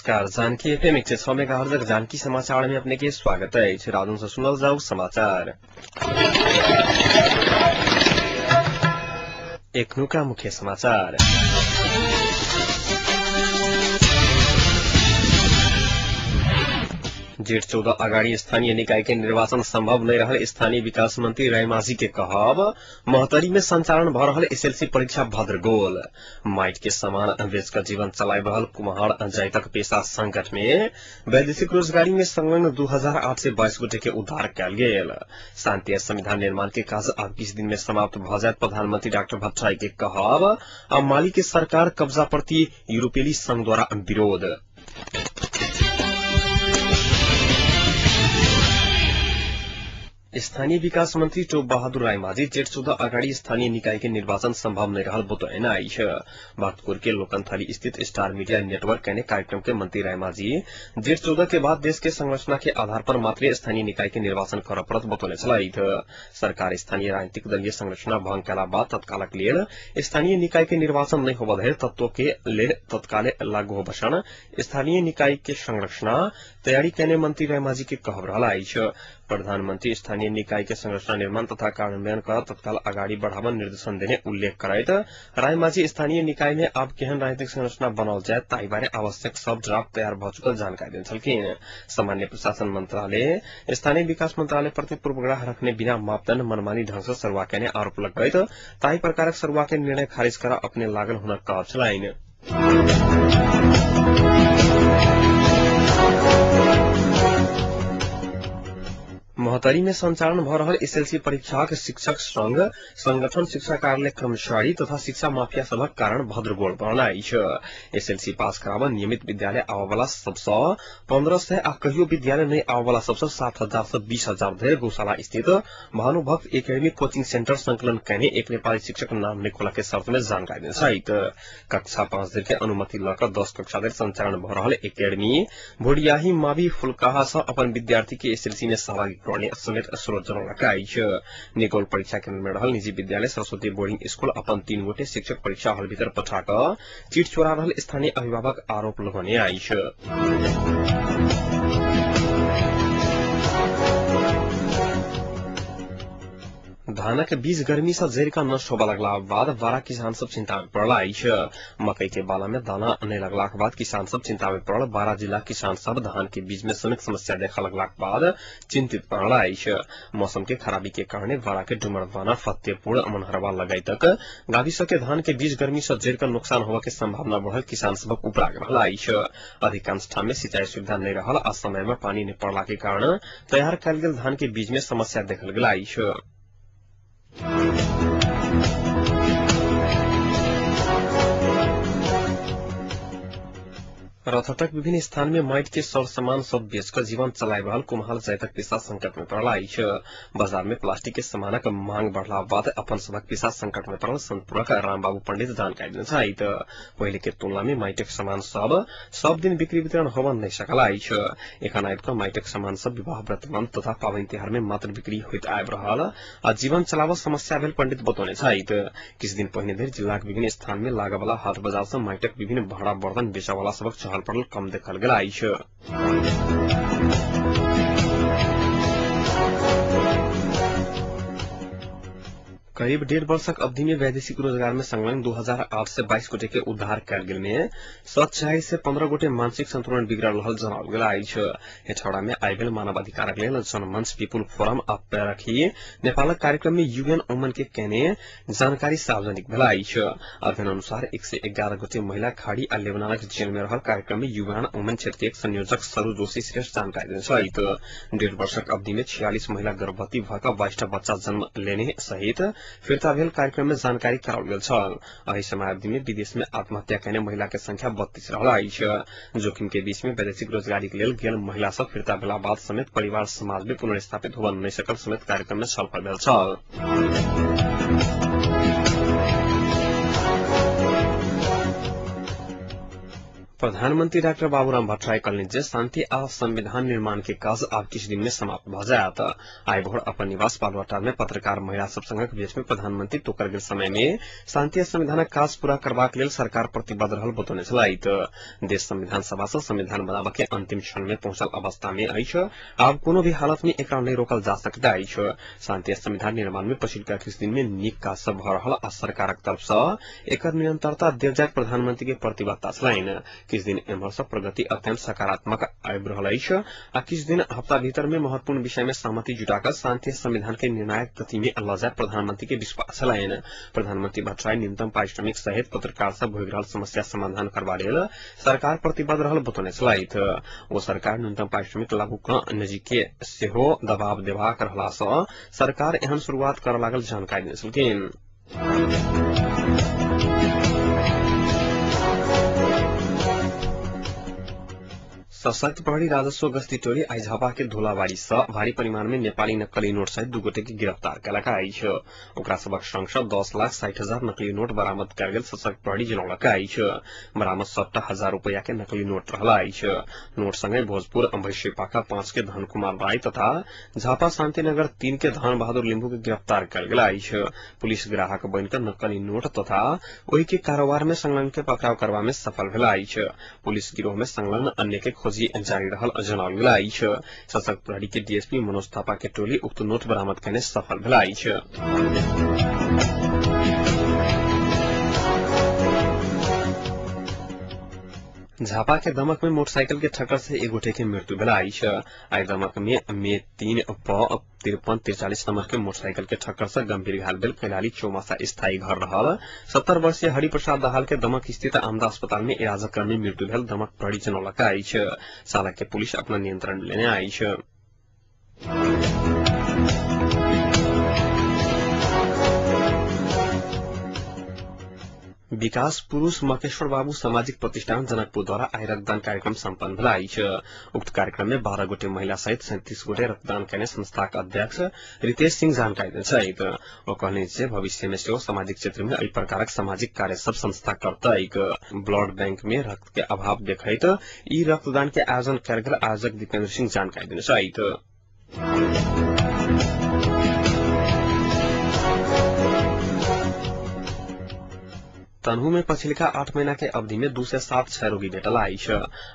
नमस्कार, जानकी एफएम 106 मेगाहर्जक जानकी समाचार में अपने के स्वागत है। राजन से सुनल जाऊ समाचार। एखनुका मुख्य समाचार। जेठ 14 अगाडि स्थानीय निकाय के निर्वाचन संभव नहीं रहल स्थानीय विकास मंत्री रायमाझी के कहब। महोत्तरी में संचालन भ रहल एसएलसी परीक्षा भद्रगोल। माइट के सामान बेचकर जीवन चलाइ रहल कुम्हार जाइतक पेशा संकट में। वैदेशिक रोजगारी में संलग्न 2822 गोटे के उद्धार कयल गेल। शांति संविधान निर्माण के काज आब 20 दिन में समाप्त भ जायत प्रधानमंत्री डाक्टर भट्टराई के कहब। आ माली के सरकार कब्जा प्रति यूरोपीय संघ द्वारा विरोध। स्थानीय विकास मंत्री टोप बहादुर रायमाझी जेठ 14 अगाडि स्थानीय निकाय के निर्वाचन संभव नहीं रहल बतौने अछि। भक्तपुर के लोकनथली स्थित स्टार मीडिया नेटवर्क कहने कार्यक्रम के मंत्री रायमाझी जेठ 14 के बाद देश के संरचना के आधार पर मात्र स्थानीय निकाय के निर्वाचन करऽ पड़त बतौने छलथि। सरकार स्थानीय राजनीतिक दलीय संरचना भंग कयला बाद तत्कालक लेल स्थानीय निकाय के निर्वाचन नहीं होबऽ धरि तत्व के लेल तत्काले लागू होबसन स्थानीय निकाय के संरचना तैयारी कयने मंत्री रायमाझी के कहब रहल अछि। प्रधानमंत्री स्थानीय निकाय के संरचना निर्माण तथा कार्यान्वयन कर तत्काल अगाडि बढ़ावन निर्देशन देने उल्लेख करैत रायमाझी स्थानीय निकाय में आब केहन राजनीतिक संरचना बनाओल जाय ताहि बारे आवश्यक सब ड्राफ्ट तैयार भ चुकल जानकारी देने छलखिन। सामान्य प्रशासन मंत्रालय स्थानीय विकास मंत्रालय प्रति पूर्वाग्रह रखने बिना मापदण्ड मनमानी ढंग से सरुआ केने आरोप लगबैत ताहि प्रकारक सरुआ के निर्णय खारिज कर अपने लागल हुनक कहब छलनि। महोत्तरी में संचालन भ रहल एसएलसी परीक्षाक शिक्षक संघ संगठन शिक्षा कार्यालय कर्मचारी तथा शिक्षा माफिया सभक कारण भद्रगोल बनल अछि। एसएलसी पास कराबऽ नियमित विद्यालय आबऽवाला सबसँ 1500 आ कहियो विद्यालय नहि आबऽवाला सबसँ 7000 से 20,000 धरि गौशाला स्थित भानुभक्त एकेडमी कोचिंग सेंटर संकलन कयने एक नेपाली शिक्षक नाम नहि खोलऽ के शर्त में जानकारी देने छथि। कक्षा 5 धरि के अनुमति लऽ कऽ 10 कक्षा धरि संचालन भ रहल एकेडमी भोडियाही मावी फुलकाहा सँ अपन विद्यार्थी के एसएलसी में सहभागी समेत स्रोत जनौलक अछि। निगोल परीक्षा केन्द्र में रहल निजी विद्यालय सरस्वती बोर्डिंग स्कूल अपन 3 गोटे शिक्षक परीक्षा हॉल भीतर पठा कऽ चिट चोरा रहल स्थानीय अभिभावक आरोप लगौने अछि। धानक बीज गर्मी से जरि कऽ नष्ट होबऽ लगला बाद बारा किसान सब चिंता में पड़ल अछि। मकई के बाला में दाना नहीं लगलाक बाद किसान सब चिंता में पड़ल। बारा जिला किसान सब धान के बीज में समेत समस्या देखा लगलाक बाद चिंतित पड़ल अछि। मौसम के खराबी के कारण बारा के डुमरवाना, फतेहपुर, मनहरवा लगायतक गाविस के धान के बीज गर्मी से जरि कऽ नुकसान होबऽ के संभावना बढ़ल किसान सबक उपराग रहल अछि। अधिकांश ठाम में सिंचाई सुविधा नहीं रहल आ समय में पानी नहीं पड़ला के कारण तैयार कयल गेल धान के बीज में समस्या देखल गेल अछि। रथटक विभिन्न स्थान में माइट के सर सामान सब बेचकर जीवन चलाइ रहल कुम्हार जाइतक पेशा संकट में पड़ल अछि। बाजार में प्लास्टिक के सामानक मांग बढ़ला बाद अपन सभक पेशा संकट में पड़ल संतपुरक रामबाबू पंडित जानकारी देने छथि। पहिले के तुलना में माइटक सामान सब सब दिन बिक्री वितरण होबऽ नहि सकल अछि। एखन आबि कऽ माइटक सामान सब विवाह व्रतबंध तथा पाबनि तिहार में मात्र बिक्री होइत आबि रहल आ जीवन चलाबऽ समस्या भेल पंडित बतौने छथि। किछु दिन पहिने धरि जिलाक विभिन्न स्थान में लागऽवला हाट बाजार सँ माइटक विभिन्न भाड़ा बर्तन बेचऽवला सभक चहल पहल कम देखल गेल अछि। करीब 1.5 वर्षक अवधि में वैदेशिक रोजगार में संलग्न 2822 गोटे के उद्धार कयल गेल में 4 से 15 गोटे मानसिक संतुलन बिगड़ल रहल जनाओल गेल अछि। हेठौड़ा में आयल मानवाधिकारक लेल जनमंच पीपुल फोरम आ पैरखी नेपालक कार्यक्रम में यूएन ओमन के केने जानकारी सार्वजनिक भेल अछि। अध्ययन अनुसार 111 गोटे महिला खाड़ी आ लेबनानक जेल में रहल कार्यक्रम में यूएन ओमन क्षेत्रीय संयोजक सरू जोशी श्रेष्ठ जानकारी देने छथि। 1.5 वर्षक अवधि में 46 महिला गर्भवती भऽ कऽ 22टा बच्चा जन्म लेने सहित फिर्ता भेल कार्यक्रम में जानकारी कराओल गेल छल। एहि समयावधि में विदेश में आत्महत्या कयने महिला के संख्या 32 रहल अछि। जोखिम के बीच में वैदेशिक रोजगारी के लेल गेल महिला सब फिर्ता भेला बाद समेत परिवार समाज में पुनर्स्थापित होबऽ नहि सकल समेत कार्यक्रम में छलफल भेल छल। प्रधानमंत्री डाक्टर बाबूराम भट्टराई कहलनि जे शांति आ संविधान निर्माण के काज आब किछु दिन में समाप्त भऽ जायत। आइ भोर अपन निवास बालुवाटार में पत्रकार महिला सब संगक बीच में प्रधानमंत्री तोकल गेल समय में शांति आ संविधानक काज पूरा करबाक लेल सरकार प्रतिबद्ध रहल बतौने छलथि। देश संविधान सभा सँ संविधान बनाबऽ के अंतिम क्षण में पहुंचल अवस्था में अछि। आब कोनो भी हालत में एकरा नहि रोकल जा सकैत अछि। शांति आ संविधान निर्माण में पछिलका किछु दिन में नीक काज सब भऽ रहल आ सरकारक तरफ सँ एकर निरंतरता देल जायत प्रधानमंत्री के प्रतिबद्धता छलनि। किछु दिन एम्हर सँ प्रगति अत्यंत सकारात्मक आबि रहल अछि आ किछु दिन हफ्ता भीतर में महत्वपूर्ण विषय में सहमति जुटाकर शांति संविधान के निर्णायक गति में लऽ जाय प्रधानमंत्री के विश्वास छलनि। प्रधानमंत्री भट्टराई न्यूनतम पारिश्रमिक सहित पत्रकार सब भोगि रहल समस्या समाधान करबा लेल सरकार प्रतिबद्ध रहल बतौने छलथि। ओ सरकार न्यूनतम पारिश्रमिक लागू कऽ निजी के सेहो दबाव देबाक रहला सँ सरकार एहन शुरुआत करऽ लागल जानकारी देने छलखिन। सशक्त प्रहरी राजस्व गश्ती टोली आइ झापा के धोलाबाड़ी सँ भारी परिमाण में नेपाली नक्कली नोट सहित दू गोटे के गिरफ्तार केलक अछि। ओकरा सबक संग सँ 10,60,000 नकली नोट बरामद कयल गेल सशक्त प्रहरी जनौलक अछि। बरामद सबटा 1000 रुपया के नकली नोट रहल अछि। नोट संगे भोजपुर भैंसेपाका 5 के धन कुमार राय तथा झापा शांतिनगर 3 के धन बहादुर लिम्बू के गिरफ्तार कयल गेल अछि। पुलिस ग्राहक बनिकऽ नकली नोट तथा ओहि के कारोबार में संलग्न के पकड़ाव करबा में सफल भेल अछि। पुलिस गिरोह में संलग्न अन्य के खोजी जारी रहल जनाओल गेल अछि। सशक्त प्रहरी के डीएसपी मनोज थापा के टोली उक्त नोट बरामद करने सफल भेल अछि। झापा के दमक में मोटरसाइकिल के ठक्कर से एक गोटे के मृत्यु भेल अछि। आइ दमक में मे 3 प 53-43 नंबर के मोटरसाइकिल के ठक्कर से गंभीर घायल भेल कैलाली चौमासा स्थायी घर रहल 70 वर्षीय हरिप्रसाद दाहाल के दमक स्थित आमदा अस्पताल में इलाजक क्रम में मृत्यु भेल दमक प्रहरी जनौलक अछि। चालक के पुलिस अपना नियंत्रण में लेने अछि। विकास पुरूष मकेश्वर बाबू सामाजिक प्रतिष्ठान जनकपुर द्वारा आइ रक्तदान कार्यक्रम सम्पन्न भेल अछि। उक्त कार्यक्रम में 12 गोटे महिला सहित 37 गोटे रक्तदान कयने संस्थाक अध्यक्ष रितेश सिंह जानकारी देने छथि। ओ कहलनि जे भविष्य में सेहो सामाजिक क्षेत्र में एहि प्रकारक सामाजिक कार्य सब संस्था करतैक। ब्लड बैंक में रक्त के अभाव देखैत ई रक्तदान के आयोजन कयल गेल आयोजक दीपेन्द्र सिंह जानकारी देने छथि। तनहु में पछिलका 8 महीना के अवधि में 207 क्षय रोगी भेटल अछि।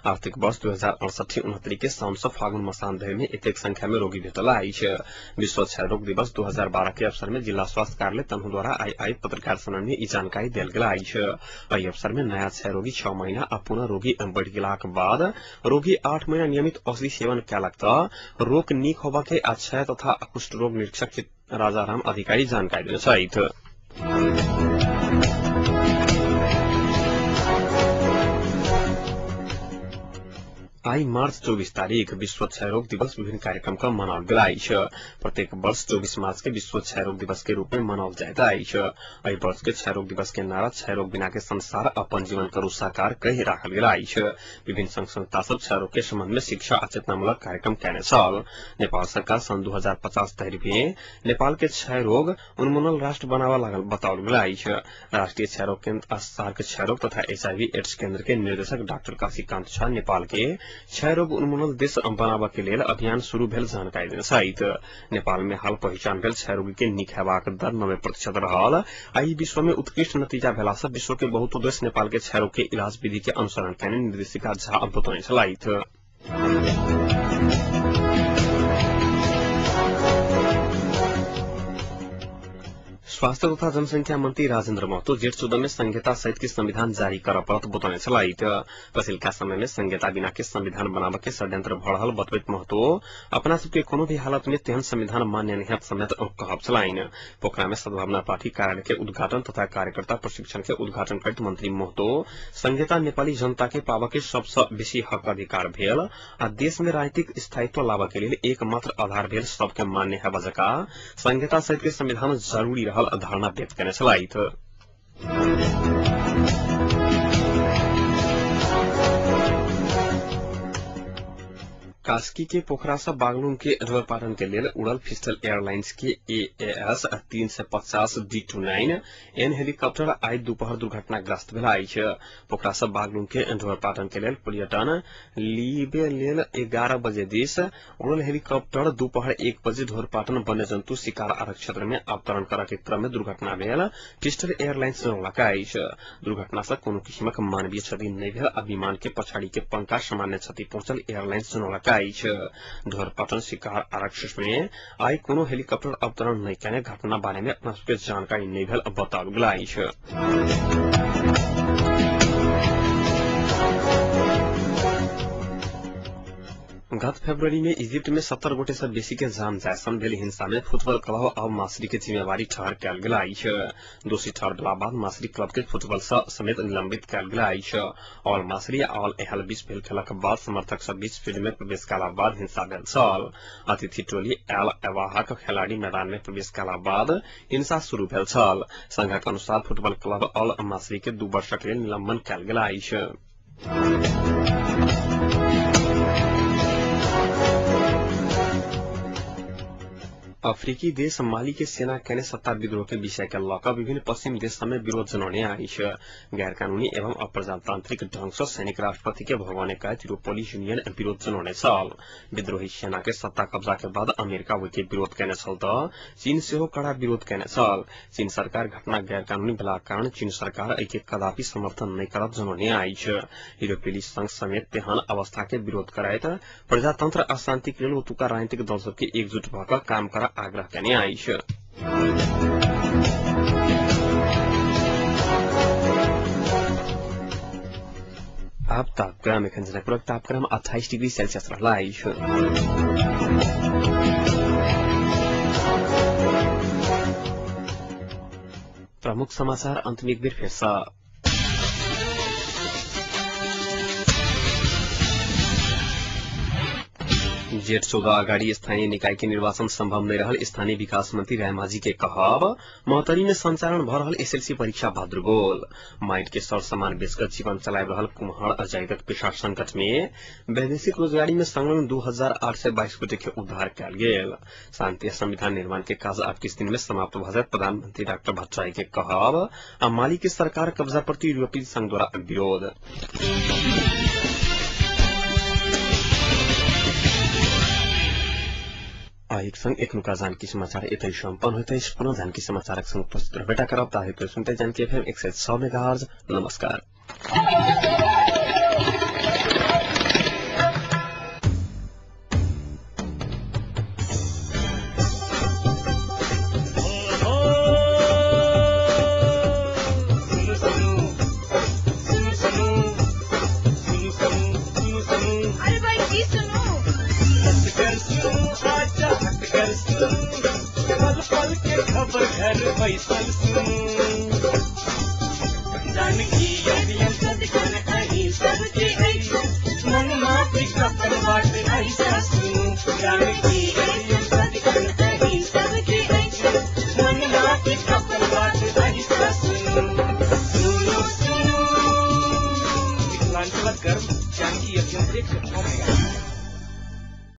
आर्थिक वर्ष 2068-69 के साउन सँ फागुन मसान धरि में एतेक संख्या में रोगी भेटल अछि। विश्व क्षय रोग दिवस 2012 के अवसर में जिला स्वास्थ्य कार्यालय तनहु द्वारा आइ आइ पत्रकार सम्मेलन में ई जानकारी देल गेल अछि। एहि अवसर में नया क्षय रोगी 6 महीना आ पुनः रोगी बढ़ि गेलाक बाद रोगी 8 महीना नियमित औषधि सेवन कयलक तऽ रोग नीक होबऽ के आ क्षय तथा कुष्ठ रोग निरीक्षक राजाराम अधिकारी जानकारी देने छथि। आई मार्च 24 तारीख विश्व क्षय रोग दिवस विभिन्न कार्यक्रम का मनाओल गेल अछि। प्रत्येक वर्ष 24 मार्च के विश्व क्षय रोग दिवस के रूप में मनाओल जाइत अछि। एहि वर्ष के क्षय रोग दिवस के नारा क्षय रोग बिना के संसार अपन जीवन करू साकार कहि राखल गेल अछि। विभिन्न संघ संस्था सब क्षय रोग के संबंध में शिक्षा आ चेतनामूलक कार्यक्रम कयने छल। नेपाल सरकार सन् 2050 धरि में नेपाल के क्षय रोग उन्मूलन राष्ट्र बनाबऽ लागल बताओल गेल अछि। राष्ट्रीय क्षय रोग केन्द्र आ सार्क क्षय रोग तथा एचआईवी एड्स केन्द्र के निर्देशक डाक्टर काशीकांत झा नेपाल के क्षय रोग उन्मूलन देश बनाबऽ के लेल अभियान शुरू भेल जानकारी देने छथि। नेपाल में हाल पहिचान भेल क्षय रोगी के नीक हेबाक दर 90% रहल आ ई विश्व में उत्कृष्ट नतीजा भेला सँ विश्व के बहुतो देश नेपाल के क्षय रोग के इलाज विधि के अनुसरण कयने निर्देशिका झा बतौने छलथि। स्वास्थ्य तथा जनसंख्या मंत्री राजेन्द्र महतो जेठ 14 में संहिता सहित के संविधान जारी करऽ पड़त बतौने छलथि। पछिलका समय में संहिता बिना के संविधान बनाबऽ के षड्यंत्र भऽ रहल बतबैत महतो अपना सबके कोनो भी हालत में तेहन संविधान मान्य नहि हैत समेत कहब छलनि। पोखरा में सद्भावना पार्टी कार्यालय के उद्घाटन तथा कार्यकर्ता प्रशिक्षण के उद्घाटन करैत मंत्री महतो संहिता नेपाली जनता के पाबऽ के सबसँ बेसी हक अधिकार भेल आ देश में राजनीतिक स्थायित्व लाबऽ के लेल एकमात्र आधार भेल सबके मान्य हेबा जकाँ संहिता सहित के संविधान जरूरी रहल धारणा व्यक्त कयने छलथि। कास्की के पोखरा से बागलुंग के ढोरपाटन के लेल उड़ल फिस्टल एयरलाइंस के AAS 350 D29 N helicopter आइ दुपहर दुर्घटनाग्रस्त भेल अछि। पोखरा से बागलुंग के ढोरपाटन के लेल पर्यटन लीबे लेल 11 बजे दिस उड़ल हेलीकॉप्टर दोपहर 1 बजे ढोरपाटन वन्यजंतु शिकार आरक्षण क्षेत्र में अवतरण करऽ के क्रम में दुर्घटना भेल फिस्टल एयरलाइंस जनौलक अछि। दुर्घटना से कोनो किसिमक मानवीय क्षति नहि भेल आ विमान के पछाड़ी के पंखा सामान्य क्षति पहुंचल एयरलाइंस जनौलक अछि। ढोरपाटन शिकार आरक्षण में आइ कोनो हेलीकॉप्टर अवतरण नहि केने घटना बारे में अपना सबके जानकारी नहि भेल बताओल गेल अछि। गत फरवरी में इजिप्ट में 70 गोटे से बेसी के जान जायसन भेल हिंसा में फुटबॉल क्लब अब मासरी के जिम्मेवारी ठहर कयल गेल अछि। दोषी ठहर भेला बाद मासरी क्लब के फुटबॉल समेत निलंबित कयल गेल अछि। ऑल मासरी आ ऑल एहल बीच भेल खेलक बाद समर्थक सब बीच फील्ड में प्रवेश कयला बाद हिंसा भेल छल। अतिथि टोली एल एवाहक खेलाड़ी मैदान में प्रवेश कयला बाद हिंसा शुरू भेल छल। संघक अनुसार फुटबॉल क्लब ऑल मासरी के 2 वर्षक लेल निलंबन कयल गेल अछि। अफ्रीकी देश माली के सेना केने सत्ता विद्रोह के विषय के लऽ कऽ विभिन्न पश्चिम देश में विरोध जनौने अछि। गैरकानूनी एवं अप्रजातांत्रिक ढंग से सैनिक राष्ट्रपति के भगवाने कहैत यूरोपीय यूनियन विरोध जनौने छल। विद्रोही सेना के सत्ता कब्जा के बाद अमेरिका ओहि के विरोध केने छल तऽ चीन सेहो कड़ा विरोध केने छल। चीन सरकार घटना गैरकानूनी भेलाक कारण चीन सरकार एहि के कदापि समर्थन नहि करब जनौने अछि। यूरोपीय संघ समेत तेहन अवस्था के विरोध करैत प्रजातंत्र आ शांति के लेल ओतुका राजनीतिक दल सबके एकजुट भऽ कऽ काम कर आग्रह केने अछि। आब तापक्रम एखन जनकपुरक तापक्रम 28 डिग्री सेल्सियस रहला अछि। प्रमुख समाचार अंत में एक बेर फेर सँ। जेठ 14 अगाडि स्थानीय निकाय के निर्वाचन संभव नहीं रहल स्थानीय विकास मंत्री रायमाझी के कहब। महोत्तरी में संचालन भ रहल एसएलसी परीक्षा भाद्रगोल। माइट के सर सामान बेचकर जीवन चलाए रहल कुम्हार अजायदक पेशा संकट में वैदेशिक रोजगारी में संलग्न 2822 गोटे के उद्धार कयल गेल। शांति संविधान निर्माण के काज आब किछु दिन में समाप्त भ जायत प्रधानमंत्री डाक्टर भट्टराई के कहब। आ माली के सरकार कब्जा प्रति यूरोपीय संघ द्वारा विरोध। एक संग एखनुका जानकी समाचार एतै सम्पन्न होइत अछि। पुनः जानकी समाचारक संग उपस्थित रहबेटा करब। ताहि सुनते जानकी एफएम 106 मेगाहर्ज। नमस्कार। घर बैसल सुनू जानकी अभियम सदिखन अहीं सबके अछि मन माफी अपन बाट ऐसा सुनू जानकी अभियम सदिखन अहीं सबके अछि मन माफी अपन बाट ऐसा सुनू सुनू सुनू। मिथिलांचलक गर्व जानकी अभियम 106 मेगा।